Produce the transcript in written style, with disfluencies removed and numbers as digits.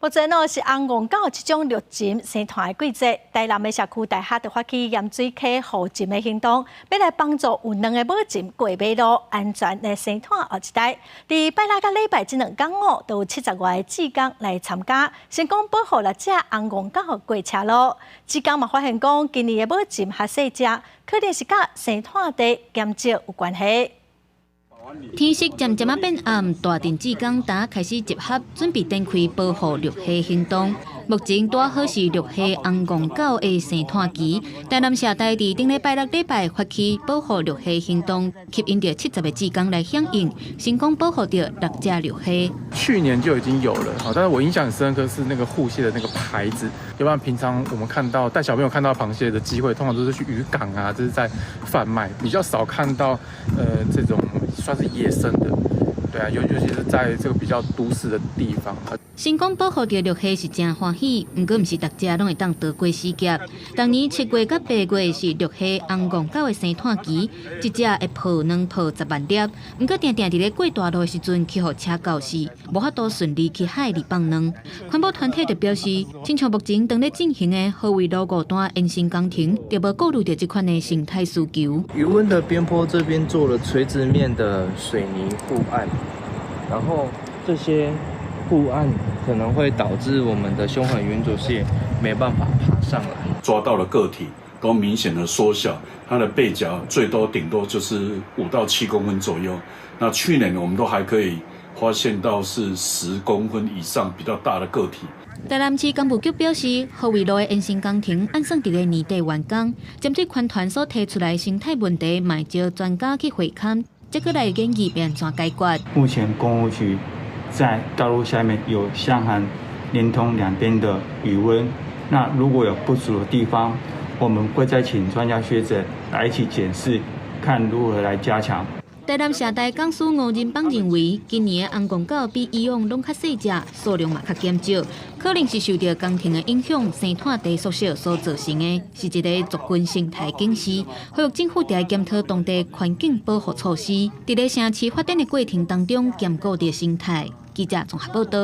目前哦是紅戇狗這種綠蟳生湠的季節，台南的社區大學就發起鹽水溪護蟳的行動，欲來幫助有卵的母蟳過馬路，安全來生湠後一代。佇拜六佮禮拜這兩工哦，都有70外个志工來參加，成功保護六隻紅戇狗過車路。志工嘛發現講，今年的母蟳較細隻，可能是佮生湠地減少有關係。天色漸漸仔變暗，大鎮志工呾開始集合，準備展開保護綠蝦行動。目前拄好是綠蝦紅戇狗的生湠期，台南社大佇頂禮拜六禮拜發起保護綠蝦行動，吸引著70個志工來響應，成功保護著六隻綠蝦。去年就已經有了，但是我印象很深刻是那個護蟹的那個牌子，要不然平常我們看到帶小朋友看到螃蟹的機會，通常都是去漁港啊，這是在販賣，比較少看到，這種算是野生的，對啊，尤其是在這個比較都市的地方。成功保護著綠蝦是誠歡喜，毋過毋是逐隻攏會當逃過死劫。逐年7月佮8月是綠蝦紅戇狗的生湠期，一隻會抱卵抱10萬粒。毋過定定佇咧過大路的時陣去予車轎死，無法度順利去海裡放卵。環保團體就表示，親像目前當咧進行的合圍路五段延伸工程，就無顧慮著這款的生態需求。魚塭的邊坡這邊做了垂直面的水泥護岸，然後這些護岸可能會導致我們的凶狠圓柱蟹沒辦法爬上來。抓到的個體都明顯的縮小，它的背鉸最多頂多就是5到7公分左右。那去年我們都還可以發現到是10公分以上比較大的個體。台南市工務局表示，合圍路的延伸工程按算佇咧年底完工。針對環團所提出來生態問題，嘛會召專家去會勘，再閣來研議欲按怎解決。目前工務局在道路下面有箱涵連通兩邊的魚塭，那如果有不足的地方，我們會再請專家學者來一起檢視，看如何來加強。台南社大講師吳仁邦認為，今年的紅戇狗比以往攏較細隻，數量嘛較減少，可能是受著工程的影響，生湠地縮小所造成的，是一个族群生態警示。呼籲政府著愛檢討當地環境保護措施，佇咧城市發展的過程當中，兼顧著生態。記者綜合報道。